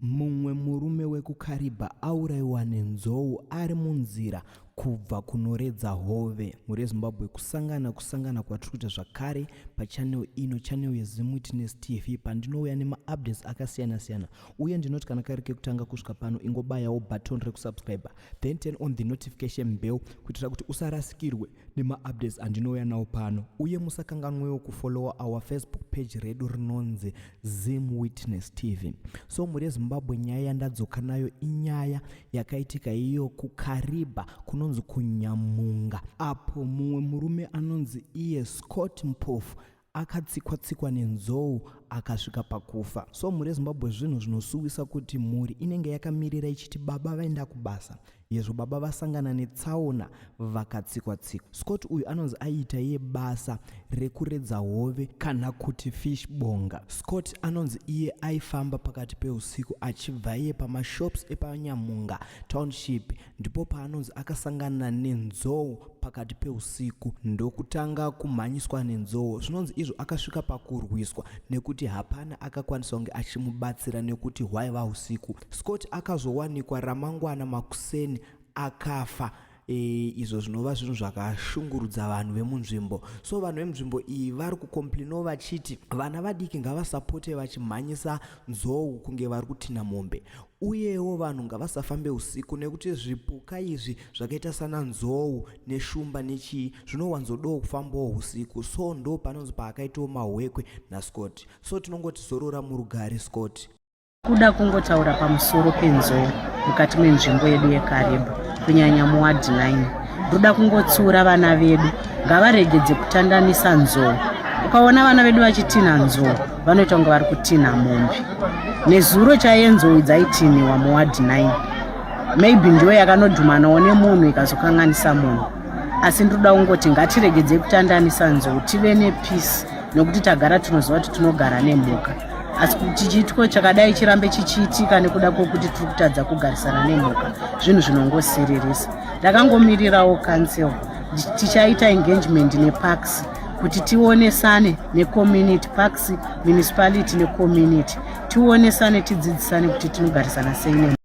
Mumwe murume wekuKariba auraiwa nenzou ari munzira kubva kunoredza hove. Mhuri yeZimbabwe, kusangana kusangana kwatiri kuita zvakare pachannel ino, channel yeZimwitness TV, pandinouya nemaupdates akasiyana siyana. Uye ndinoti kana kari kekutanga kusvika pano, ingobayawo button rekusubscribe, then turn on the notification bell kuitira kuti usarasikirwe nemaupdates andinouya nawo pano. Uye musakanganwewo kufollowa our Facebook page redu rinonzi Zim Witness TV. So mhuri yeZimbabwe, nyaya yandadzoka nayo inyaya yakaitika iyo kuKariba kunonzi kuNyamunga, apo mumwe murume anonzi iye Scott Mpofu akatsikwa-tsikwa nenzou akasvika pakufa. So mhuri yeZimbabwe, zvinhu zvinosuwisa kuti mhuri inenge yakamirira ichiti baba vaenda kubasa, yezvo baba vasangana netsaona vakatsikwa-tsikwa. Scott uyu anonzi aiita iye basa rekuredza hove kana kuti fish bonga. Scott anonzi iye aifamba pakati peusiku achibva iye pamashops epaNyamunga Township, ndipo paanonzi akasangana nenzou pakati peusiku ndokutanga kumhanyiswa nenzou. Zvinonzi izvo akasvika pakurwiswa nekuti hapana akakwanisa kunge achimubatsira nekuti hwaiva usiku. Scott akazowanikwa ramangwana makuseni akafa, izvo zvinova zvinhu zvakashungurudza vanhu vemunzvimbo. So vanhu vemunzvimbo iyi vari kukomplinawo vachiti vana vadiki ngavasapote vachimhanyisa nzou kunge vari kutinha mombe, uyewo vanhu ngavasafambe usiku nekuti zvipuka izvi zvakaita sana nzou neshumba nechii zvinowanzodawo kufambawo usiku. So ndo panonzi paakaitawo mahwekwe naScott. So tinongoti zorora murugare, Scott. Kuda kungotaura pamusoro penzou mukati menzvimbo yedu yeKariba, kunyanya muward 9. Ndoda kungotsiura vana vedu, ngavaregedze kutandanisa nzou. Ukaona vana vedu vachitinha nzou, vanoita kunge vari kutinha mombe. Nezuro chaiye nzou dzaitinhiwa muward 9, maybe ndiyo yakanodhumanawo nemunhu ikazokanganisa munhu. Asi ndinoda kungoti ngatiregedzei kutandanisa nzou, tive nepeace, nekuti tagara tinoziva kuti tinogara nemhuka. Asi kuti chiitiko chakadai chirambe chichiitika nekuda kwekuti tiri kutadza kugarisana nemhuka, zvinhu zvinongosiririsa. Ndakangomirirawo council, tichaita engagement neparks kuti tionesane necommunity parks, municipality necommunity, tionesane, tidzidzisane kuti tinogarisana sei nemhuka.